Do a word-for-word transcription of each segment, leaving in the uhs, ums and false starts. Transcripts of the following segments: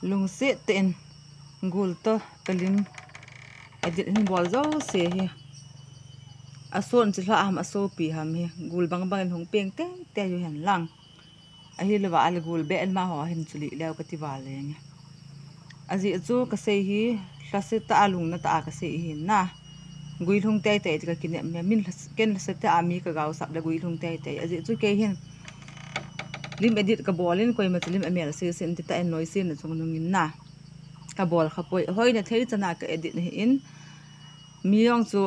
Lungset tah in gul toh kalim edit hin bol jouse hi. Ason chilhah ham, asopi ham hi. Gul bang bang in hung peng teng teng u hen lang. Ahilouva ale gul beh in amaho hin chulih leu kati val lenge. Ajeh chu kasei hi, lhase tah a lungna tah a kasei ahin na. Guilhung tei tei ti kakinep me, min lhas-, ken lhase tah a mi kagaosap le guilhung tei tei. Ajeh chu kei hin lim edit kabol in koima chu lim amel sese in ti tah in noise na chung nung in na. Kabol khapoi, hoina thei chan a ka edit ahin. Mi jong chu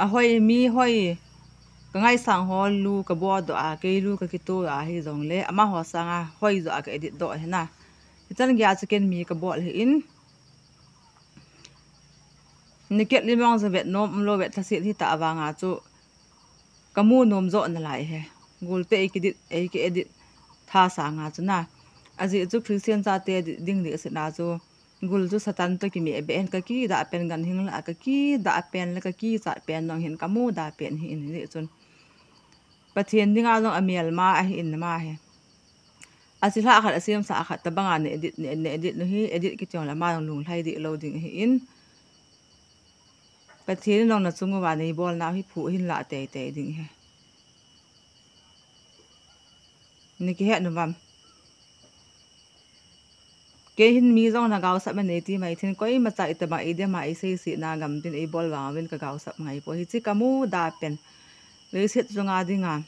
ahoi, mi hoi, kangaisang ho lu kabol doh a, kei lu kakito a hijongle, amaho sanga hoi joh a ka edit doh ahi na. Hichan geiya chu ken mi kabol ahin. Nakhet lim jong chu vet nom umlou, vet lhaset hita vanga chu kamu nom joh nalai ahi. Gul te ei ki edit, ei ki edit tha sanga chu na. Ajeh chu Christian chate ding ding sina chu gul chu Satan toh kimeh beh in kakidah pen, ganhing lah a kakidah pen le kakichat pen jong hin kamuda pen ahin, hijeh chun Pathen dinga jong amelma ahin ama hi. Achilhah khat, asemsah khat, tobanga na edit, na, na edit nu hi, edit kiti jongle ama jong lunglhai deh lou ding ahin. Pathen in jong nachung uva neibolnau hi phuh hin lah tei tei ding ahi. Nakihet uvam? Kei hin mi jong nagaosap man neiti mai thin, koimacha itobang idem a isei sena gam tin eibol vang uvin kagaosap ngai poi. Hiche kamuda pen, leiset chunga dinga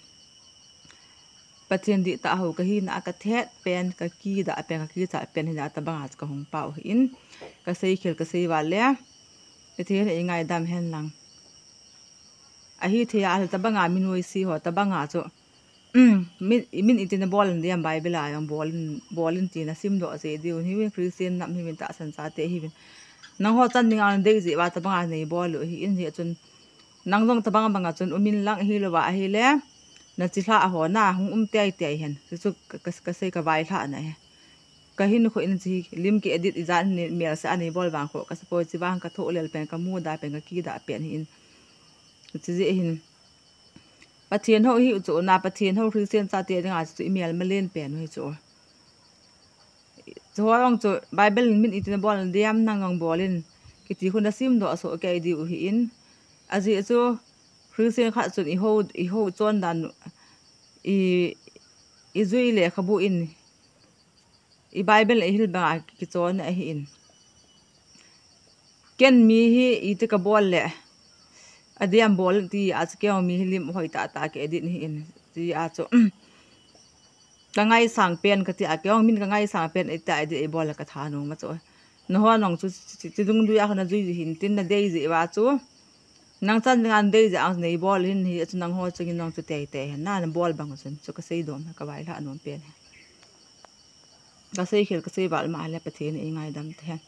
Pathen dihtah hou kahina a kathet pen, kakidah pen, kakichat pen hina tobanga chu kahung pau ahin. Kasei khel kasei val le, Pathen in eingaidam hen lang. Ahithei a, tobanga mi noise ho, tobanga chu, min, min iti nabol in diam, Bible a jong bol in, bol in ti nasimdoh jeh diu hiuvin, Christian nam hiuvin, tahsan chate hiuvin. Nangho chan dinga nadei jeh uva tobanga neibol u ahin, hijeh chun nang jong tobang banga chun umin lang, ahilouva ahile nachilhah ho na hung um tei tei hen. Chuchu ka, ka, kasei kavailhahna ahi. Kahinkho in hiche lim ki edit ijat hin melse a neibol vang kho kasapoi, hiche vang kathoh lel pen, kamuda pen, kakidah pen ahin. Hiche jeh hin Pathen hou ihiu chu na, Pathen hou Christian chate dinga chu imelma len pen u hi chu. Chuho jong chu Bible in min iti nabol diam, nang jong bol in kiti khu nasimdoh soh kei diu ahin. Ajeh chu Christian khat chun ihou, ihou chondan, i, ijui lekhabu in, i Bible a ihil banga kichon ahin. Ken mi hi iti kabol le, adem bol ti a chu kei jong mi hi lim hoi tah tah ki edit ahin. Ti a chu kangaisang pen kati a, kei jong min kangaisang pen iti a edit eibol le kathanom a chu. Nahon jong chu chi, chi, chi dungjuia khu najui hin tin nadei jeh uva chu. Nang chan dinga nadei jeh a neibol hin, hijeh chun nangho chungin jong chu tei tei hen na, nabol bang chun chu kasei dom, kavailhah nom pen ahi. Kasei khel kasei val ma le Pathen in eingaidam tahen.